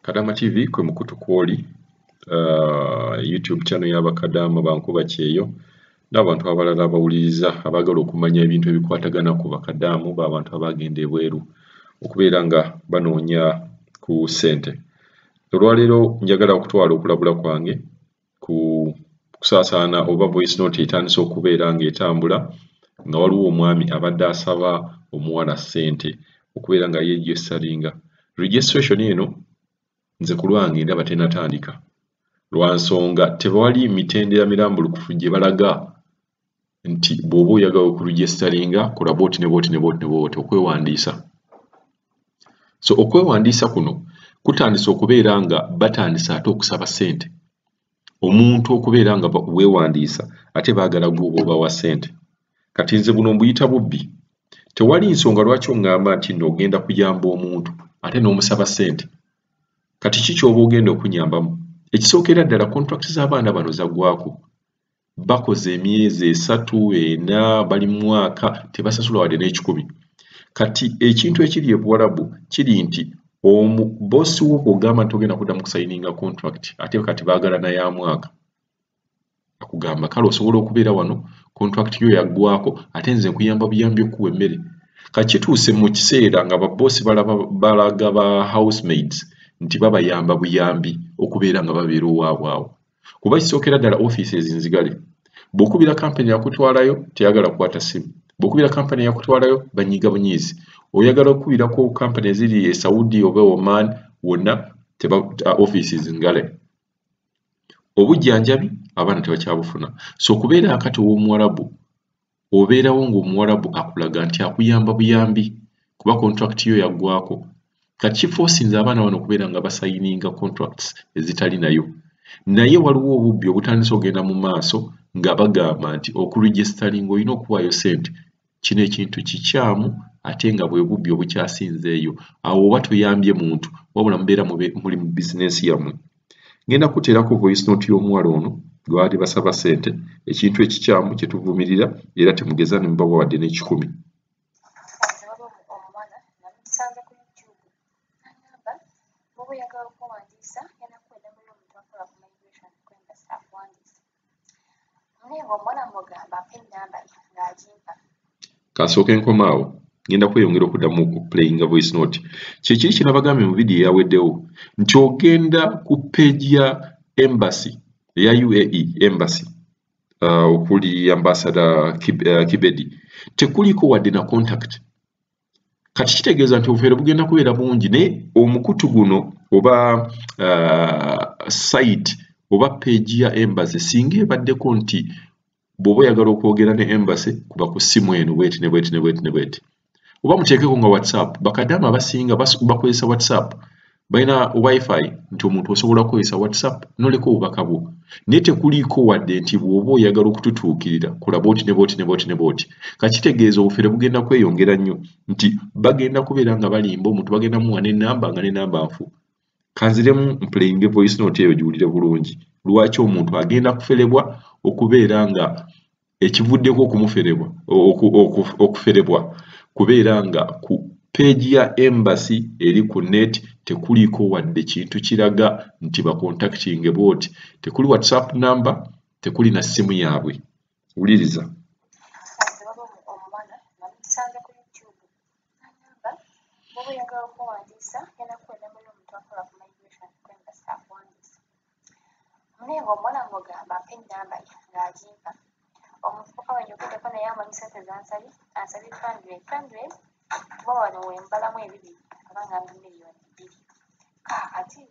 Kadama TV kwe mukutu kwoli, YouTube channel y'abakadama bankuba kyeyo n'abantu abalala abawuliriza abaagala okumanya ebintu ebikwatagana ku bakadaamu b'abantu abagenda ebweru okubeera nga banoonya ku ssente. Olwaleero njagala okutwala okulabula kwange ku kusaasaana oba voice note etandise okubeera ng'etambula nga waliwo omwami abadde asaba omuwala ssente okubeera nga yeeregisteringa. Registration eno nze ku lwange ndaba tennatandika lwa nsonga tewali mitendera mirambulukufu gye balaga nti bw'oba oyagala okuregisteringa kola bw'oti ne bw'oti ne bw'oti ne bw'oti okwewandiisa. So okwewandiisa kuno kutandise okubeera nga batandise ate okusaba ssente. Omuntu okubeera nga weewandiisa ate baagala ggwe oba obawa ssente. Kati nze buno mbuyita bubbi. Tewali nsonga lwaki oŋŋamba nti nno ogenda kuyamba omuntu ate n'omusaba ssente. Kati ki ky'oba ogenda okunnyambamu? Ekisookera ddala contract z'abaana bano zaggwaako. Bakoze emyezi 3, 4, bali mu mwaka tebasasula wadde n'ekikumi. Kati ekintu ekiri e Buwarabu kiri nti bosi wo bw'ogamba nti ogenda kuddamu kusayininga contract ate kati baagala na ya mwaka. Akugamba kale osobola okubeera wano contract yo yaggwaako ate nze nkuyamba buyambi okukuwa emmere. Kati kituuse mu kiseera nga babboosi balaga ba housemaids nti babayamba buyambi okubeera nga babeera owaabwe awo. Kuba kisookera ddala offices nzigale. Bw'okubira kampani yakutwalayo teyagala kukwata ssimu. Bw'okubira kampani yakutwalayo banyiga bunyiizi. Oyagala okukubirako kampani eziri e Saudi oba Oman wonna offices ngale. Obujjanjabi abaana tebakyabufuna. So okubeera akati ow'omuwarabu obeerawo ng'omuwarabu akulaga nti akuyamba buyambi kuba contract yo yaggwaako. Kati kifoosinze abaana bano okubeera nga basayininga contracts ezitali nayo. Naye waliwo obubbi obutandise okugenda mu maaso nga bagamba nti okuregisteringa olina okuwaayo ssente. Kino ekintu kikyamu ate nga bwe bubbi obukyasinzeeyo. Awo oba toyambye muntu wabula mubeera muli mu bizinensi yammwe. Ngenda kuteerako voice note y'omuwala ono gwe baali basaba ssente, ekintu ekikyamu kye tuvumirira era temugeza ne mubawa wadde n'ekikumi. Kasooke nkomaawo ngenda kweyongera okuddamu okuplayinga voice note. Kye kiri kye nabagambye mu vidiyo eyaweddewo nti ogenda ku page ya embassy eya UAE embassy okuli ambassador Kibedi tekuliko wadde na contact. Kati kitegeeza nti obufere bugenda kubeera bungi naye omukutu guno oba site oba page ya embassy singa ebaddeko nti bw'oba oyagala okwogera ne embassy kuba ku ssimu eno bweti ne bweti ne bweti ne bweti. Oba muteekeko nga WhatsApp, bakadaama abasinga bakozesa WhatsApp, balina wifi nti omuntu osobola kukozesa WhatsApp n'oleka obubaka bwo. Naye tekuliiko wadde nti bw'oba oyagala okututuukirira kola bw'oti ne bw'oti ne bw'oti ne bw'oti. Kati kitegeeza obufere bugenda kweyongera nnyo nti bagenda kubeera nga balimba omuntu bagenda muwa n'ennamba nga n'ennamba nfu. Kanziremu mplayinge voice note eyo giwulire bulungi. Lwaki omuntu agenda kuferebwa okubeera nga ekivuddeko okumuferebwa okuferebwa kubeera nga ku page ya embassy eri ku net tekuliiko wadde kintu kiraga nti bakontaktinge bw'oti. Tekuli WhatsApp number, tekuli na ssimu yaabwe. Wuliriza. Omuvubuka we njogeddeko naye amanyi ssente z'ansabye, ansabye 200 kuba wano we mbalamu ebibiri aba ngamba 2 million. Kaakati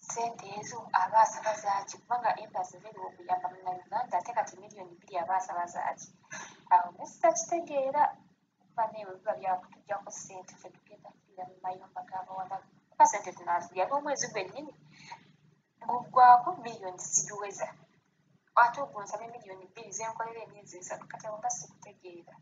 ssente ezo aba asaba zaaki? Kubanga embassy ziriwo okuyamba munnayuganda ate kati 2 million aba asaba zaaki? Awo ne sitakitegeera kuba naye bwe biba byakutuggyako ssente ffe tugenda kufiira mu mayumba g'abawalabu kuba ssente tunaazirya n'omwezi gwennyini guggwaako miliyoni sigiweza. Ate ogwo nsaba 2 million ze nkolera emyezi 3 kati awo mba sikutegeera.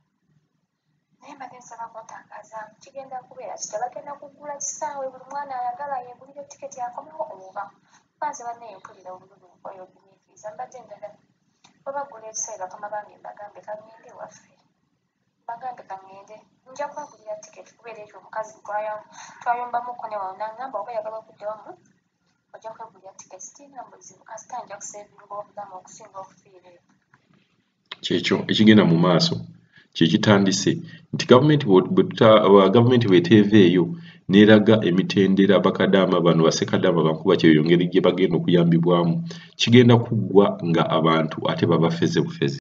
Naye mbadde nsaba kuntangaazaamu kigenda kubeera kitya? Bagenda kuggula kisaawe buli mwana ayagala yeegulire tiketi akomewo oba? Kuba nze bannaye mpulira obulumi nkoye ogumiikiriza mbadde njagala bwe baggula ekisaawe bakama bange mbagambe ka ŋŋende ewaffe. Bagambye kaŋŋende, nja kwegulira tiketi kubeera ekyo omukazi twayombamuko ne wano n'aŋŋamba oba oyagala okudda wammwe ojja kwegulira tiketi. Sirina buzibu, kasita nja kusevinga obulamu okusinga okufiira eyo. Kyekyo ekigenda mu maaso kyekitandise nti gavumenti bw'eteeveeyo n'eraga emitendera bakadaama bano bassekadaama bankuba kyeyo engeri gye bagenda okuyambibwamu, kigenda kuggwa nga abantu ate babafeze bufeze.